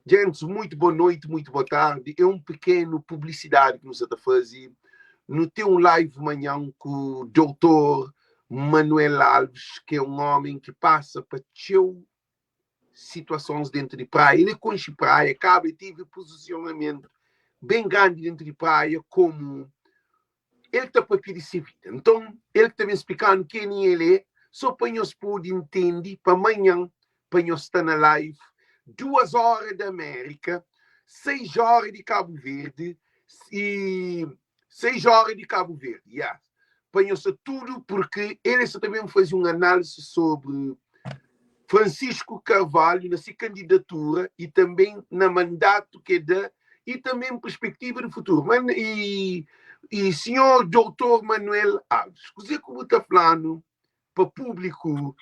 Gents, muito boa noite, muito boa tarde. É um pequeno publicidade que nu sa ta faze. Nu tem um live manhã ku Doutor Manuel Alves, que é um homem que passa pa txeu situasons dentro de praia. Ele konxe praia, kaba e tive posicionamento bem grande dentro de praia como el ta papia di se vida. Nton, el ta ben splika-nu kenha el é, sô pa nhos pode ntende, pa manhan, pa nhos sta na live, duas óra di Amérika, seis óra di Kabu Verdi, i seis óra di Kabu Verdi, ya, pa nhos sta tudu, purki el sta ta ben faze un análisi sobri Francisco Carvalho na se kandidatura i tanben na mandatu ki el da i tanben perspektiva di futuru. Man, i, i sinhor Doutor Manuel Alves, kuzê ku bu ta fla-nu pa públiku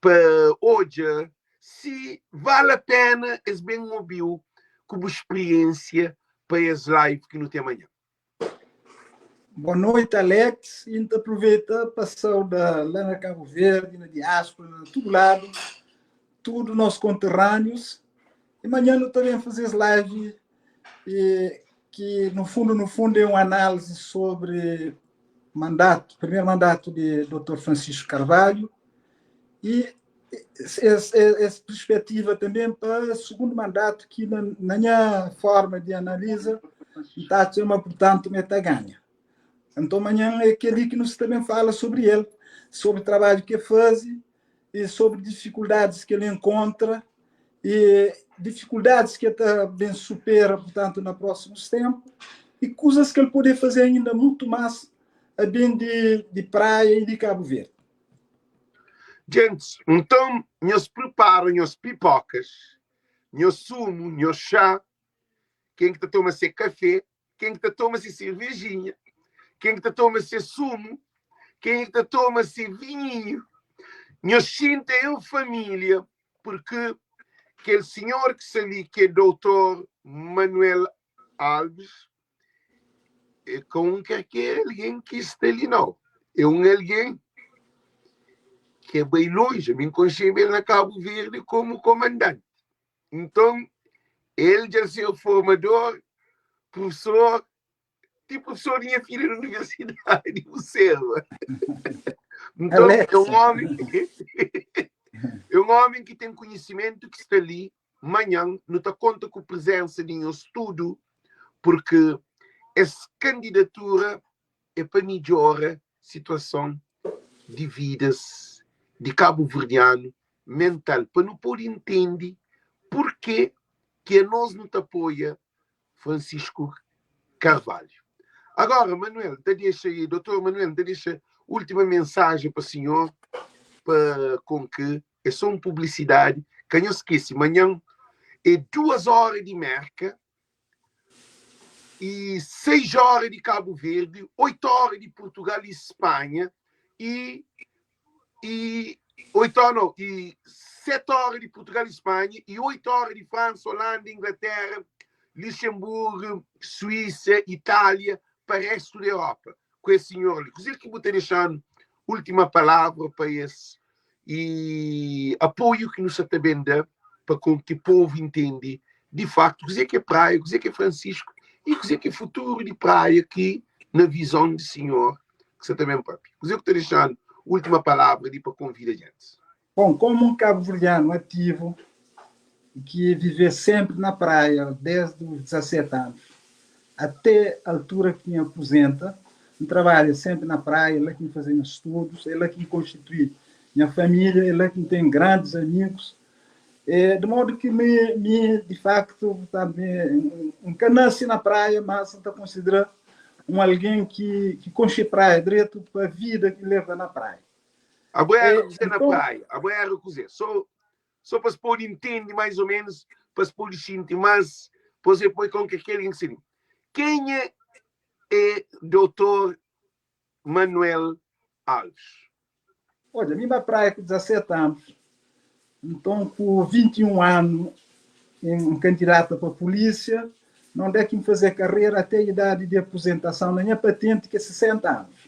pa odja si vale a pena es ben obi-u ku bu spiriénsia pa es live ki nu ten manhan? Boa noite, Alex. E N ta aproveita pa sauda lá na Cabo Verde, na diáspora, na tudo lado, tudo nos conterrâneos. E manhã nu ta ben fazer es live e, que no fundo, no fundo é uma análise sobre mandato, primeiro mandato de Dr. Francisco Carvalho e essa perspectiva também para o segundo mandato que na, na minha forma de analisa está a uma portanto meta ganha. Então amanhã é aquele que nos também fala sobre ele, sobre o trabalho que faz e sobre dificuldades que ele encontra e dificuldades que ele também supera, portanto, nos próximos tempos e coisas que ele pode fazer ainda muito mais a bem de, de Praia e de Cabo Verde. Gentis, nton, nhos pripara nhos pipokas, nhos sumu, nhos xá, ken ki ta toma se kafé, ken ki ta toma se servejinha, ken ki ta toma se sumu, ken ki ta toma se vinhinhu. Nhos xinta en família, purkê kel sinhor ki sta li, ki é Doutor Manuel Alves, É ka un kalker algen ki sta li nau. É un algen ki é bai lonji. Mi N konxeba el na Kabu Verdi komu komandanti. Nton, el dja ser formador, prufesor, ti prufesor di nha filha na universidadi, bu serba. Nton, é un omi, é un omi ki ten konhisimentu ki sta li Manhan nu ta konta ku prezensa di nhos tudu purki es kandidatura é pa midjora situason di vidas di kabuverdianu mental pa nu pode intende purke ki anos nu ta apoia Francisco Carvalho. Agora Manuel, N ta dexa, Dotor Manuel, N ta dexa última mensajen pa sinhor pa kon ki É só un publisidadi. Ka nhos skese, manhan é duas óra di Mérka y seis óra di Kabu Verdi, oitu óra di Purtugal y Spanha y y oitu óra nau, y seti óra di Purtugal y Spanha y oitu óra di Fransa, Holanda, Inglatéra, Luxemburgu, Suísa, Itália, pa réstu di Europa. Ku es sinhor li, kuzê ki bu ta dexa-nu última palavra pa es i apoiu ki nu sa ta ben da pa kon ki povu intende di faktu kuzê ki é Praia, kuzê ki é Francisco i kuzê ki é futuru di Praia ki na vizon di sinhor ki sa ta ben papia. Kuzê ku ta dexa-nu última palavra di pa konvida djentis? Bom, komu un kabuverdianu ativu i ki vivê senpri na Praia desdi os 17 anus até altura ki N apuzenta, N trabalha senpri na Praia, é la ki N fazê nhas studus, é la ki N konstituí nha família, é la ki N ten grandis amigus. É, de modu ki mi, mi di faktu, purtantu, mi, N ka nase na Praia, mas N ta konsidera un algen ki, ki konxe Praia dretu pa vida ki N leva na Praia. Abo éra kuzê na praia? Abo éra kuzê? Sô, sô pa es pode intende mais ou menos, pa es pode xinti más, pos e poi kon ke kel algen ki sta li. Kenha é Doutor Manuel Alves? Odja, mi ba praia ku 17 anus, nton ku 21 anu N kandidata pa pulísia, na undé ki N fazê karrera até idadi di apuzentason na nha patenti ki é 60 anus.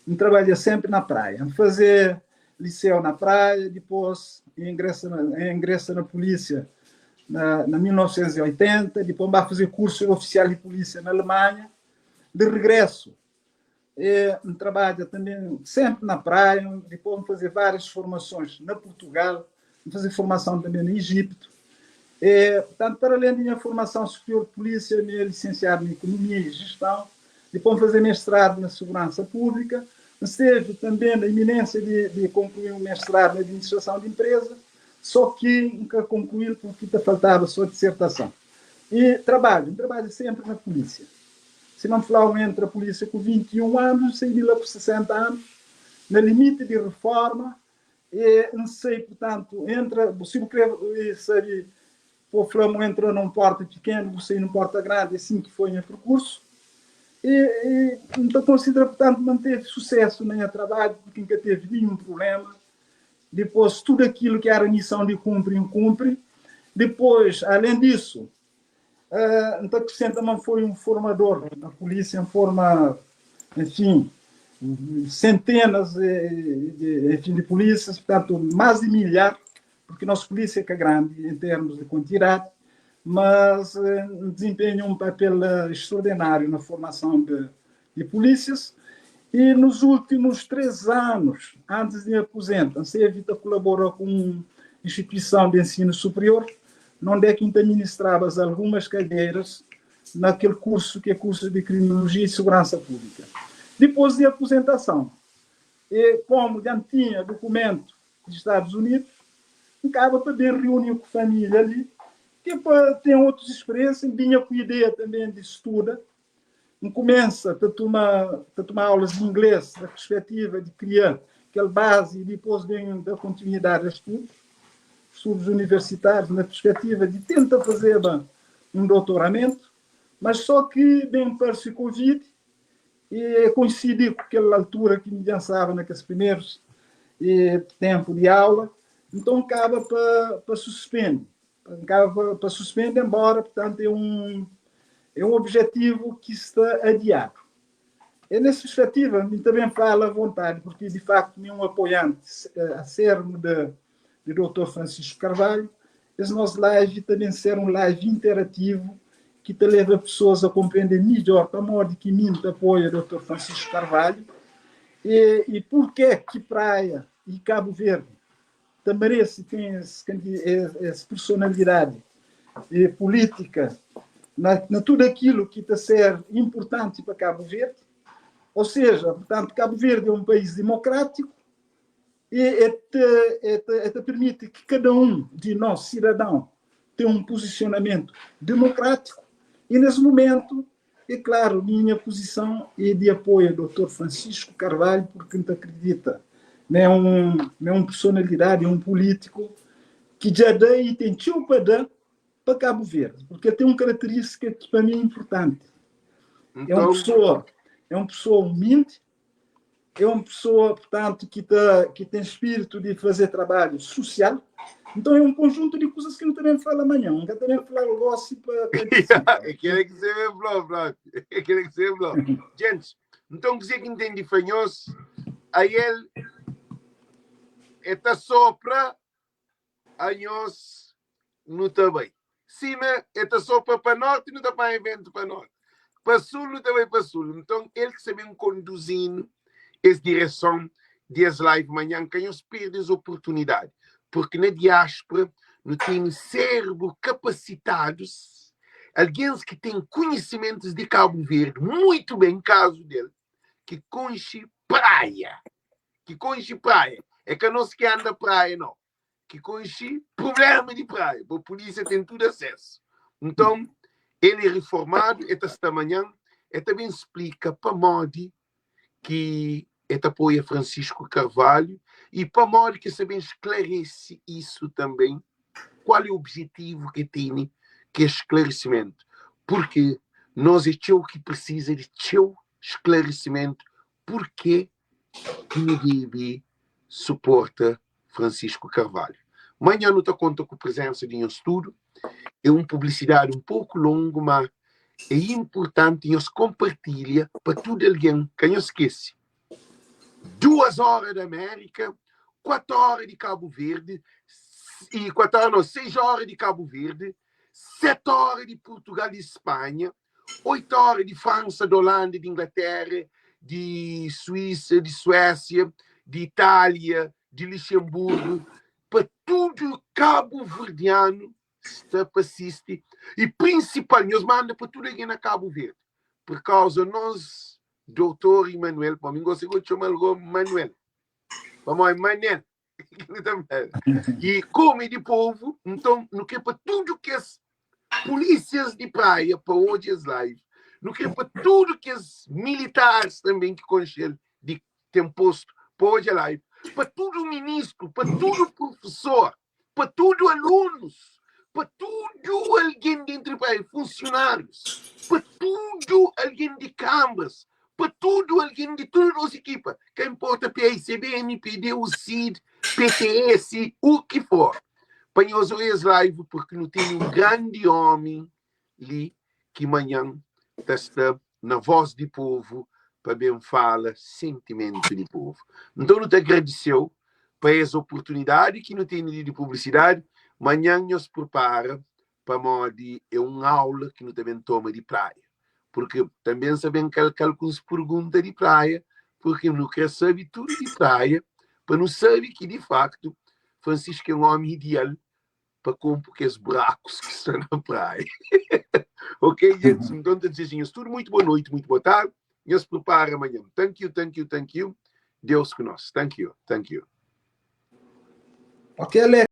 N trabalha senpri na Praia. N fazê liseu na Praia, dipôs N ingresa na, N ingresa na pulísia. na, na 1980, dipôs N ba faze kursu di ofisial di pulísia na Alemanha. Di regrésu, e, N trabadja tanbê sénpri na Praia, dipôs N faze várias formasons na Purtugal, N faze formason tanbê na Ejiptu. E, purtantu, para alén di nha formason superior di pulísia, mi é lisensiadu na Ikonomia i Jestãu, dipôs N faze mestradu na Seguransa Públika, N steve tanbê na iminênsia di, di konkluí un mestradu na Administrason di Enpresa, Só ki N ka konkluí-l purki ta faltaba só disertason. E trabadju? N trabadja senpri na pulísia. Sima N fla-u, N entra pulísia ku 21 anu, N sai di la ku 60 anu, na limiti di reforma. E N sai, purtantu, entra, si bu kre sabe, po fla-m, bu entra na un porta pikenu, bu sai na un porta grandi, é sin ki foi nha perkursu. E, e N ta konsidera, purtantu, ma N teve susésu na nha trabadju, purki N ka teve ninhun prubléma. Dipôs, tudu akilu ki éra mison di kunpri, N kunpri. Dipôs, alén disu, N ta akrisenta ma N foi un formador na pulísia, N forma, enfin, sentenas di, enfin, di pulísias, purtantu, más di milhar, purki nos pulísia é ka grandi en termus di kuantidadi, mas N dizinpenha un papel extraordináriu na formason di di pulísias i nos últimus 3 anus antis di apuzenta, N servi ta kulabora ku un instituison di ensinu superior, nonde ki N ta ministraba algumas kadeiras na kel kursu ki é kursu di Kriminolojia i Seguransa Públika. Dipôs di apuzentason, e komu dja N tinha dukumentu di Stadus Unidus, N kaba pa ben riuni ku família li, ki pa ten otus speriensia, N binha ku ideia tanben di studa. N kumesa ta tuma ta tuma aulas di inglês na perspetiva di kria kel bazi i dipôs ben da kontinuidadi a studus, studus universitárius na perspetiva di tenta fazeba un doutoramentu, mas só ki ben parse Covid i koinsidi ku kel altura ki mi dja N staba na kes primerus tempu di aula, nton N kaba pa pa suspende. N kaba pa suspende, enbora, purtantu, é un é un objetivu ki sta adiadu. É nes perspetiva, mi ta ben fala a vontadi, purki, di faktu, mi é un apoianti asermu de de Doutor Francisco Carvalho. Es nos live ta ben ser un live interativu ki ta leva pesoas a konprende midjor pamodi ki mi N ta apoia Doutor Francisco Carvalho e e purke ki Praia e Kabu Verdi ta merese ten es personalidadi pulítika na tudu akilu ki ta ser inpurtanti pa Kabu Verdi. Ou seja, purtantu, Kabu Verdi é un país dimokrátiku e e ta pirmiti ki kada un di nos sidadãu ten un puzisionamentu dimokrátiku e nes mumentu, é klaru, minha puzison é di apoia Doutor Francisco Carvalho purki N ta akridita ma é un ma é un personalidadi, é un pulítiku ki dja da i ten txeu pa da pa Kabu Verdi, purki el ten un karaterístika ki pa mi é inpurtanti. É un pesoa, é un pesoa umildi, É un pessoa, portanto, ki ta ki ten spiritu di faze trabalhu susial. Nton é un konjuntu di kuzas ki nu ta ben fala manhan. N ka ta ben fla-l gosi pa pa antisipa. É kela ki se ben fla, Flávio. É kela ki se ben fla. Gente, nton kuzê ki N ten di fla nhos? Ael e ta sopra anhos nu ta bai. Sima e ta sopra pa norti, nu ta panha ventu pa norti. Pa sul, nu ta bai pa sul. Nton, el ki sta ben konduzi-nu es direson di es live manhan. Ka nhos perde es oportunidadi, purki na diáspora nu tene sérbru kapasitadus, algens ki ten konhisimentus di Kabu Verdi muitu ben, kazu del, ki konxe praia. Ki konxe praia. É ka nos ki anda praia, nau. Ki konxe prublema di praia. Bo pulísia ten tudu asesu. Nton, el é riformadu, el ta sta manhan, el ta ben splika pamodi ki el ta apoia Francisco Carvalho i pamodi ki el sta ben sklarese isu tanben, kual é objetivu ki el tene ku es sklaresimentu. Purki nos é txeu ki prisiza di txeu sklaresimentu purke ki nu debe suporta Francisco Carvalho. Manhã nu ta konta ku prezensa di nhos tudu. É un publisidadi un poku longu, ma é inpurtanti nhos konpartilha pa tudu algen. Ka nhos skese, duas óra di Amérika, kuatu óra di Kabu Verdi. E 4 óra, não, 6 óra di Kabu Verdi, 7 óra di Purtugal i Spanha, 8 óra di Fransa, di Olanda, di Inglatéra, di Suísa, di Suésia, di Itália, di Lixenburgu, pa tudu kabuverdianu sta pa sisti i prinsipal nhos manda pa tudu algen na Kabu Verdi pur kauza nos Doutor Emanuel, pa mi gosta ki txomal go Manuel, pamodi Manel i komu é di povu, nton nu kre pa tudu kes polísias di praia pa odja es live, nu kre pa tudu kes militares tanben ki konxe-l di ten postu pa odja live, pa tudu ministru, pa tudu profesor, pa tudu alunus, pa tudu algen di entri praia, funsionárius, pa tudu algen di kambras, pa tudu algen di tudu nos ekipa, ka inporta PICB, MPD, UCID, PTS, u ki for, pa nhos oia es live porque nu tene un grandi omi li ki manhan ta sta na voz di povu pa ben fala sentimentu di povu. Nton nu ta agradiseu pa es oportunidadi ki nu tene li di publisidadi. Manhan nhos prepara pamodi é un aula ki nu ta ben toma di praia. Porque tanbe N sa ben kalka-l ku uns pergunta di praia, porque nu kre sabe tudu di praia, pa nu sabe ki di faktu Francisco é un omi ideal pa konpo kes burakus ki sta na praia. Ok, gentis? Nton, ta dizeja nhos tudu muitu boa noiti, muitu boa tardi. Nhos prepara manhan. Thank you, thank you, thank you. Deus ku nos. Thank you, thank you. Ok, Alex.